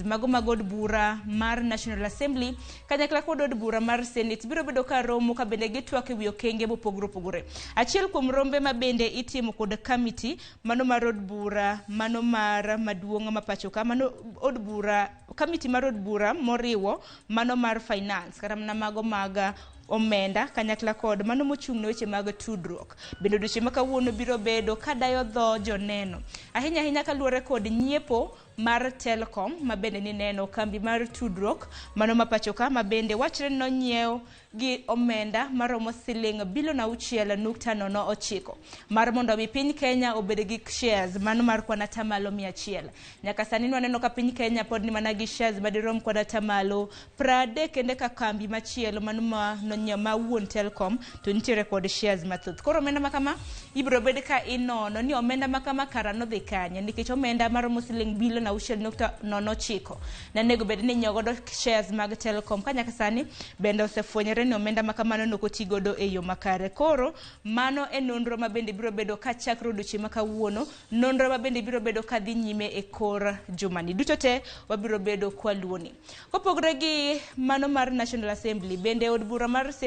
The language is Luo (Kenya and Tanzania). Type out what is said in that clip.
Mago mag od bura mar National Assembly kanyakla kod od bura mar Senate biro bedo ka romo ka bende gitwak e wi okenge mopogore opogore. Achiel kuom rombe ma bende itimo kod kamiti mano mar od bura mano mar maduong' ma pacho ka mano od bura kamiti mar od bura moriwo mano mar finance kata mana mago mag omenda kanyakla kod mano mochung' ne weche mag tudruok. Bende odiochieng' ma kawuono biro bedo ka dayo dho joneno. Ahinya ahinya kaluwore kod nyiepo mar Telkom ma bende nineno kambi mar tudruok mano ma pacho ka ma bende wachre ni nonyiew gi omenda maromo siling bilion 6.09 mar mondo mi piny Kenya obed gi shares mano mar kwan atamalo 100. Nyaka sani nwaneno ka piny Kenya pod ni mana gi shares madirom kwan atamalo 30 kende ka kambi machielo mano ma nonyiew ma wuon Telkom to nitiere kod shares mathoth. Koro omenda ma kama ibiro bed ka inono ni omenda ma kama kara nodhi kanye nikech omenda maromo siling bilion 6.09 nanego bed ni inyiewo godo shares mag Telkom ka nyaka sani bende osefwenyore ni omenda ma kamano nok oti godo e yo makare. Koro mano e nonro ma bende biro bedo ka chakre odiochieng' ma kawuono, nonro ma bende biro bedo ka dhi nyime e kor jumani. Duto te wabiro bedo kwaluwoni. Kopogore gi mano mar National Assembly, bende od bura mar